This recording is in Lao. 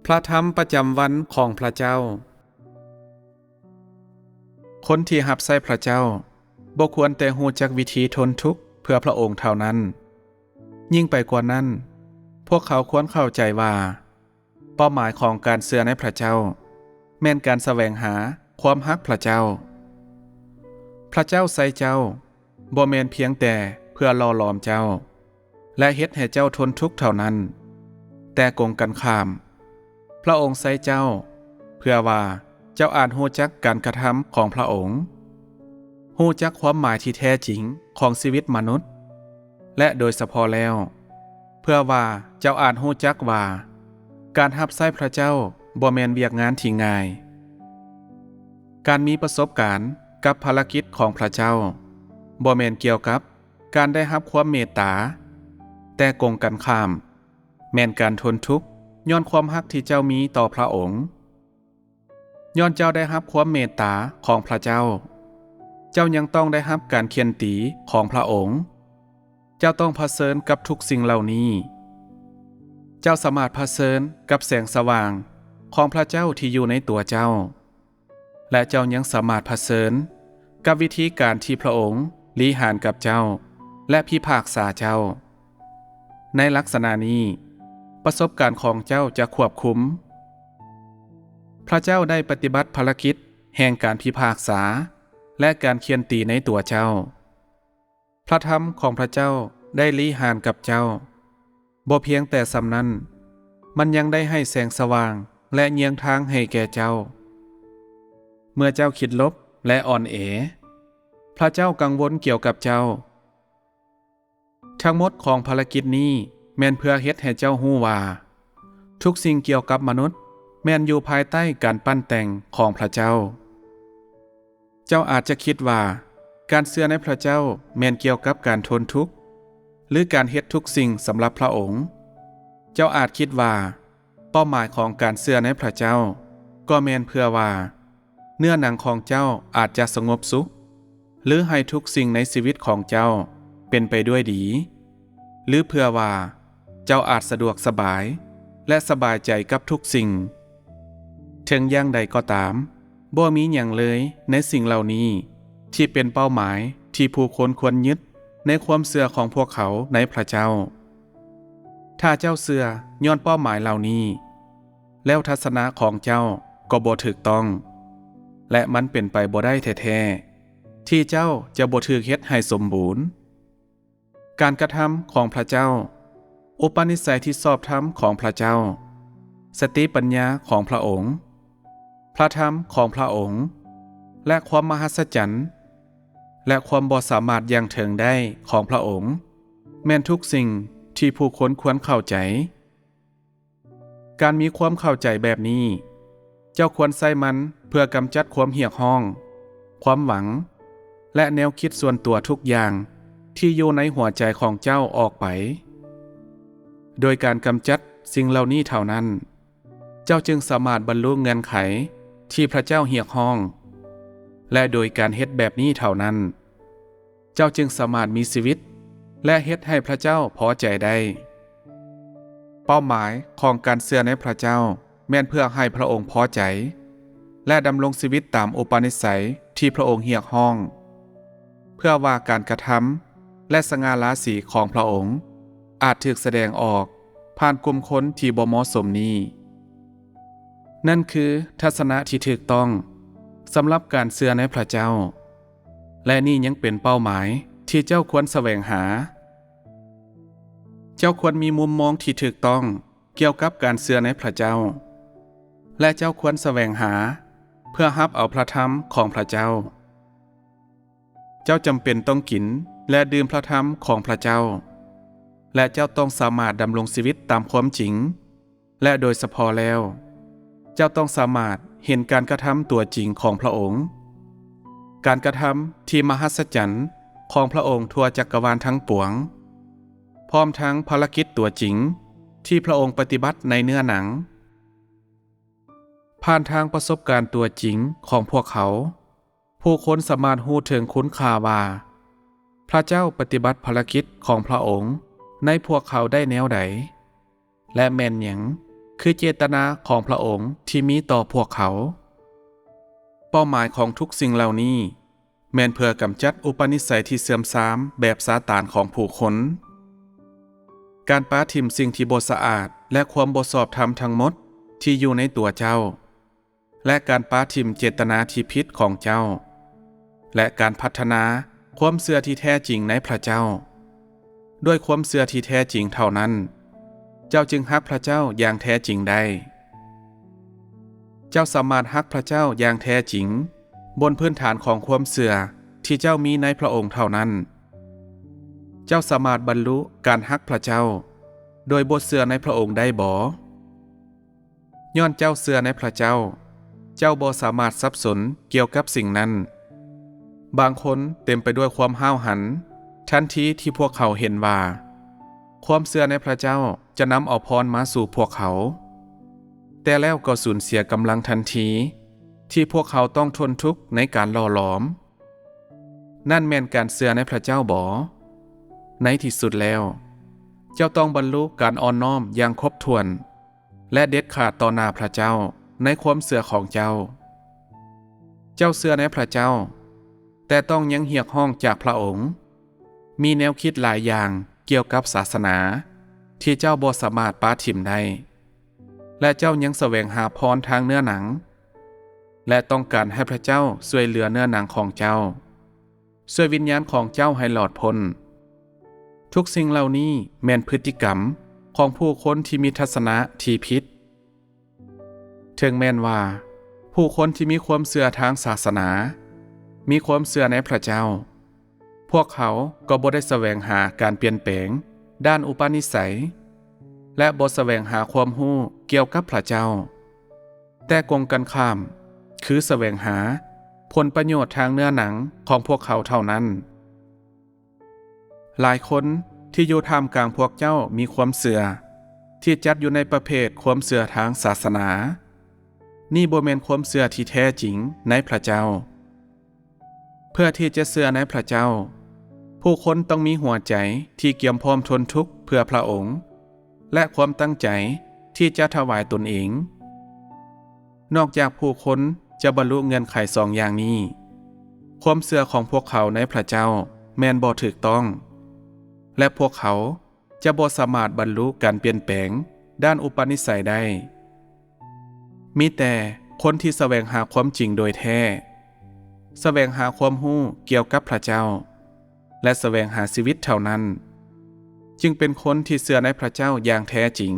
ພະທຳປະຈຳວັນຂອງພະເຈົ້າ. ຄົນທີ່ຮັບໃຊ້ພະເຈົ້າບໍ່ຄວນແຕ່ຮູ້ຈັກວິທີທົນທຸກເພື່ອພະອົງເທົ່ານັ້ນ. ຍິ່ງໄປກວ່ານັ້ນ, ພວກເຂົາຄວນເຂົ້າໃຈວ່າ ເປົ້າໝາຍຂອງການເຊື່ອໃນພະເຈົ້າ ແມ່ນການສະແຫວງຫາຄວາມຮັກພະເຈົ້າ. ພະເຈົ້າໃຊ້ເຈົ້າ ບໍ່ແມ່ນພຽງແຕ່ເພື່ອຫຼໍ່ຫຼອມເຈົ້າ ແລະ ເຮັດໃຫ້ເຈົ້າທົນທຸກເທົ່ານັ້ນ, ແຕ່ກົງກັນຂ້າມ, ພະອົງໃຊ້ເຈົ້າ ເພື່ອວ່າເຈົ້າອາດຮູ້ຈັກການກະທຳຂອງພະອົງ, ຮູ້ຈັກຄວາມໝາຍທີ່ແທ້ຈິງຂອງຊີວິດມະນຸດ, ແລະ ໂດຍສະເພາະແລ້ວ, ເພື່ອວ່າເຈົ້າອາດຮູ້ຈັກວ່າ ການຮັບໃຊ້ພະເຈົ້າບໍ່ແມ່ນວຽກງານທີ່ງ່າຍ. ການມີປະສົບການກັບພາລະກິດຂອງພະເຈົ້າ ບໍ່ແມ່ນກ່ຽວກັບການໄດ້ຮັບຄວາມເມດຕາ, ແຕ່ກົງກັນຂ້າມ, ແມ່ນການທົນທຸກຍ້ອນຄວາມຮັກທີ່ເຈົ້າມີຕໍ່ພະອົງ. ຍ້ອນເຈົ້າໄດ້ຮັບຄວາມເມດຕາຂອງພະເຈົ້າ, ເຈົ້າຍັງຕ້ອງໄດ້ຮັບການຂ້ຽນຕີຂອງພະອົງ. ເຈົ້າຕ້ອງຜະເຊີນກັບທຸກສິ່ງເຫຼົ່ານີ້. ເຈົ້າສາມາດຜະເຊີນກັບແສງສະຫວ່າງຂອງພະເຈົ້າທີ່ຢູ່ໃນຕົວເຈົ້າ, ແລະ ເຈົ້າຍັງສາມາດຜະເຊີນກັບວິທີການທີ່ພະອົງລິຫານກັບເຈົ້າ ແລະ ພິພາກສາເຈົ້າ. ໃນລັກສະນະນີ້, ປະສົບການຂອງເຈົ້າຈະຄວບຄຸມ. ພະເຈົ້າໄດ້ປະຕິບັດພາລະກິດແຫ່ງການພິພາກສາ ແລະ ການຂ້ຽນຕີໃນຕົວເຈົ້າ. ພະທຳຂອງພະເຈົ້າໄດ້ລິຫານກັບເຈົ້າ. ບໍ່ພຽງແຕ່ສ່ຳນັ້ນ, ມັນຍັງໄດ້ໃຫ້ແສງສະຫວ່າງ ແລະ ເຍືອງທາງໃຫ້ແກ່ເຈົ້າ. ເມື່ອເຈົ້າຄິດລົບ ແລະ ອ່ອນແອ, ພະເຈົ້າກັງວົນກ່ຽວກັບເຈົ້າ. ທັງໝົດຂອງພາລະກິດນີ້ແມ່ນເພື່ອເຮັດໃຫ້ເຈົ້າຮູ້ວ່າ ທຸກສິ່ງກ່ຽວກັບມະນຸດແມ່ນຢູ່ພາຍໃຕ້ການປັ້ນແຕ່ງຂອງພະເຈົ້າ. ເຈົ້າອາດຈະຄິດວ່າການເຊື່ອໃນພະເຈົ້າແມ່ນກ່ຽວກັບການທົນທຸກ ຫຼື ການເຮັດທຸກສິ່ງສຳລັບພະອົງ. ເຈົ້າອາດຄິດວ່າເປົ້າໝາຍຂອງການເຊື່ອໃນພະເຈົ້າກໍແມ່ນເພື່ອວ່າ ເນື້ອໜັງຂອງເຈົ້າອາດຈະສະຫງົບສຸກ ຫຼື ໃຫ້ທຸກສິ່ງໃນຊີວິດຂອງເຈົ້າເປັນໄປດ້ວຍດີ ຫຼື ເພື່ອວ່າເຈົ້າອາດສະດວກສະບາຍ ແລະ ສະບາຍໃຈກັບທຸກສິ່ງ. ເຖິງຢ່າງໃດກໍຕາມ, ບໍ່ມີຫຍັງເລີຍໃນສິ່ງເຫຼົ່ານີ້ທີ່ເປັນເປົ້າໝາຍທີ່ຜູ້ຄົນຄວນຍຶດໃນຄວາມເຊື່ອຂອງພວກເຂົາໃນພະເຈົ້າ. ຖ້າເຈົ້າເຊື່ອຍ້ອນເປົ້າໝາຍເຫຼົ່ານີ້, ແລ້ວທັດສະນະຂອງເຈົ້າກໍບໍ່ຖືກຕ້ອງ, ແລະ ມັນເປັນໄປບໍ່ໄດ້ແທ້ໆ ທີ່ເຈົ້າຈະບໍ່ຖືກເຮັດໃຫ້ສົມບູນ. ການກະທຳຂອງພະເຈົ້າ, ອຸປະນິໄສທີ່ຊອບທຳຂອງພະເຈົ້າ, ສະຕິປັນຍາຂອງພະອົງ, ພະທຳຂອງພະອົງ, ແລະ ຄວາມມະຫັດສະຈັນ ແລະ ຄວາມບໍ່ສາມາດຢ່າງເຖິງໄດ້ຂອງພະອົງ ແມ່ນທຸກສິ່ງທີ່ຜູ້ຄົນຄວນເຂົ້າໃຈ. ການມີຄວາມເຂົ້າໃຈແບບນີ້, ເຈົ້າຄວນໃຊ້ມັນເພື່ອກຳຈັດຄວາມຮຽກຮ້ອງ, ຄວາມຫວັງ ແລະ ແນວຄິດສ່ວນຕົວທຸກຢ່າງທີ່ຢູ່ໃນຫົວໃຈຂອງເຈົ້າອອກໄປ. ໂດຍການກຳຈັດສິ່ງເຫຼົ່ານີ້ເທົ່ານັ້ນ, ເຈົ້າຈຶ່ງສາມາດບັນລຸເງື່ອນໄຂທີ່ພະເຈົ້າຮຽກຮ້ອງ, ແລະ ໂດຍການເຮັດແບບນີ້ເທົ່ານັ້ນ, ເຈົ້າຈຶ່ງສາມາດມີຊີວິດ ແລະ ເຮັດໃຫ້ພະເຈົ້າພໍໃຈໄດ້. ເປົ້າໝາຍຂອງການເຊື່ອໃນພະເຈົ້າແມ່ນເພື່ອໃຫ້ພະອົງພໍໃຈ ແລະ ດຳລົງຊີວິດຕາມອຸປະນິໄສທີ່ພະອົງຮຽກຮ້ອງ, ເພື່ອວ່າການກະທຳ ແລະ ສະຫງ່າລາສີຂອງພະອົງອາດຖືກສະແດງອອກຜ່ານກຸ່ມຄົນທີ່ບໍ່ເໝາະສົມນີ້. ນັ້ນຄືທັດສະນະທີ່ຖືກຕ້ອງສຳລັບການເຊື່ອໃນພະເຈົ້າ. ແລະ ນີ້ຍັງເປັນເປົ້າໝາຍທີ່ເຈົ້າຄວນສະແຫວງຫາ. ເຈົ້າຄວນມີມຸມມອງທີ່ຖືກຕ້ອງກ່ຽວກັບການເຊື່ອໃນພະເຈົ້າ, ແລະ ເຈົ້າຄວນສະແຫວງຫາເພື່ອຮັບເອົາພະທຳຂອງພະເຈົ້າ. ເຈົ້າຈຳເປັນຕ້ອງກິນ ແລະ ດື່ມພະທຳຂອງພະເຈົ້າ, ແລະ ເຈົ້າຕ້ອງສາມາດດຳລົງຊີວິດຕາມຄວາມຈິງ. ແລະ ໂດຍສະເພາະແລ້ວ, ເຈົ້າຕ້ອງສາມາດເຫັນການກະທຳຕົວຈິງຂອງພະອົງ, ການກະທຳທີ່ມະຫັດສະຈັນຂອງພະອົງທົ່ວຈັກກະວານທັງປວງ, ພ້ອມທັງພາລະກິດຕົວຈິງທີ່ພະອົງປະຕິບັດໃນເນື້ອໜັງ. ຜ່ານທາງປະສົບການຕົວຈິງຂອງພວກເຂົາ, ຜູ້ຄົນສາມາດຮູ້ເຖິງຄຸນຄ່າວ່າ ພະເຈົ້າປະຕິບັດພາລະກິດຂອງພະອົງໃນພວກເຂົາໄດ້ແນວໃດ ແລະ ແມ່ນຫຍັງ ຄືເຈດຕະນາຂອງພຣະອົງທີ່ມີຕໍ່ພວກເຂົາ. ເປົ້າໝາຍຂອງທຸກສິ່ງເຫຼົ່ານີ້ ແມ່ນເພື່ອກຳຈັດອຸປະນິໄສທີ່ເສື່ອມຊາມແບບຊາຕານຂອງຜູ້ຄົນ, ການປະຖິ້ມສິ່ງທີ່ບໍ່ສະອາດ ແລະ ຄວາມບໍ່ຊອບທຳທັງໝົດທີ່ຢູ່ໃນຕົວເຈົ້າ, ແລະ ການປະຖິ້ມເຈດຕະນາທີ່ຜິດຂອງເຈົ້າ, ແລະ ການພັດທະນາຄວາມເຊື່ອທີ່ແທ້ຈິງໃນພຣະເຈົ້າ. ດ້ວຍຄວາມເຊື່ອທີ່ແທ້ຈິງເທົ່ານັ້ນ, ເຈົ້າຈຶ່ງຮັກພຣະເຈົ້າຢ່າງແທ້ຈິງໄດ້. ເຈົ້າສາມາດຮັກພຣະເຈົ້າຢ່າງແທ້ຈິງ ບົນພື້ນຖານຂອງຄວາມເຊື່ອທີ່ເຈົ້າມີໃນພຣະອົງເທົ່ານັ້ນ. ເຈົ້າສາມາດບັນລຸການຮັກພຣະເຈົ້າໂດຍບໍ່ເຊື່ອໃນພຣະອົງໄດ້ບໍ? ຍ້ອນເຈົ້າເຊື່ອໃນພຣະເຈົ້າ, ເຈົ້າບໍ່ສາມາດສັບສົນກ່ຽວກັບສິ່ງນັ້ນ. ບາງຄົນເຕັມໄປດ້ວຍຄວາມຫ້າວຫັນ ທັນທີທີ່ພວກເຂົາເຫັນວ່າຄວາມເຊື່ອໃນພຣະເຈົ້າຈະນຳເອົາພອນມາສູ່ພວກເຂົາ, ແຕ່ແລ້ວກໍສູນເສຍກຳລັງທັນທີທີ່ພວກເຂົາຕ້ອງທົນທຸກໃນການຫຼໍ່ຫຼອມ. ນັ້ນແມ່ນການເຊື່ອໃນພຣະເຈົ້າບໍ? ໃນທີ່ສຸດແລ້ວ, ເຈົ້າຕ້ອງບັນລຸການອ່ອນນ້ອມຢ່າງຄົບຖ້ວນ ແລະ ເດັດຂາດຕໍ່ໜ້າພຣະເຈົ້າໃນຄວາມເຊື່ອຂອງເຈົ້າ. ເຈົ້າເຊື່ອໃນພຣະເຈົ້າ, ແຕ່ຕ້ອງຍັງຮຽກຮ້ອງຈາກພຣະອົງ. ມີແນວຄິດຫຼາຍຢ່າງກ່ຽວກັບສາສະໜາທີ່ເຈົ້າບໍ່ສາມາດປະຖິ້ມໄດ້, ແລະ ເຈົ້າຍັງສະແຫວງຫາພອນທາງເນື້ອໜັງ ແລະ ຕ້ອງການໃຫ້ພຣະເຈົ້າຊ່ວຍເຫຼືອເນື້ອໜັງຂອງເຈົ້າ, ຊ່ວຍວິນຍານຂອງເຈົ້າໃຫ້ຫຼອດພົ້ນ. ທຸກສິ່ງເຫຼົ່ານີ້ແມ່ນພຶດຕິກຳຂອງຜູ້ຄົນທີ່ມີທັດສະນະທີ່ຜິດ. ເຖິງແມ່ນວ່າຜູ້ຄົນທີ່ມີຄວາມເຊື່ອທາງສາສະໜາ, ມີຄວາມເຊື່ອໃນພຣະເຈົ້າ, ພວກເຂົາກໍບໍ່ໄດ້ສະແຫວງຫາການປ່ຽນແປງດ້ານອຸປະນິໄສ ແລະ ບໍ່ສະແຫວງຫາຄວາມຮູ້ກ່ຽວກັບພຣະເຈົ້າ, ແຕ່ກົງກັນຂ້າມ, ຄືສະແຫວງຫາຜົນປະໂຫຍດທາງເນື້ອໜັງຂອງພວກເຂົາເທົ່ານັ້ນ. ຫຼາຍຄົນທີ່ຢູ່ທ່າມກາງພວກເຈົ້າມີຄວາມເຊື່ອທີ່ຈັດຢູ່ໃນປະເພດຄວາມເຊື່ອທາງສາສະໜາ. ນີ້ບໍ່ແມ່ນຄວາມເຊື່ອທີ່ແທ້ຈິງໃນພຣະເຈົ້າ. ເພື່ອທີ່ຈະເຊື່ອໃນພຣະເຈົ້າ, ຜູ້ຄົນຕ້ອງມີຫົວໃຈທີ່ກຽມພ້ອມທົນທຸກເພື່ອພຣະອົງ ແລະ ຄວາມຕັ້ງໃຈທີ່ຈະຖວາຍຕົນເອງ. ນອກຈາກຜູ້ຄົນຈະບັນລຸເງື່ອນໄຂສອງຢ່າງນີ້, ຄວາມເຊື່ອຂອງພວກເຂົາໃນພຣະເຈົ້າແມ່ນບໍ່ຖືກຕ້ອງ, ແລະ ພວກເຂົາຈະບໍ່ສາມາດບັນລຸການປ່ຽນແປງດ້ານອຸປະນິໄສໄດ້. ມີແຕ່ຄົນທີ່ສະແຫວງຫາຄວາມຈິງໂດຍແທ້, ສະແຫວງຫາຄວາມຮູ້ກ່ຽວກັບພຣະເຈົ້າ, ແລະ ສະແຫວງຫາຊີວິດເທົ່ານັ້ນ, ຈຶ່ງເປັນຄົນທີ່ເຊື່ອໃນພຣະເຈົ້າຢ່າງແທ້ຈິງ.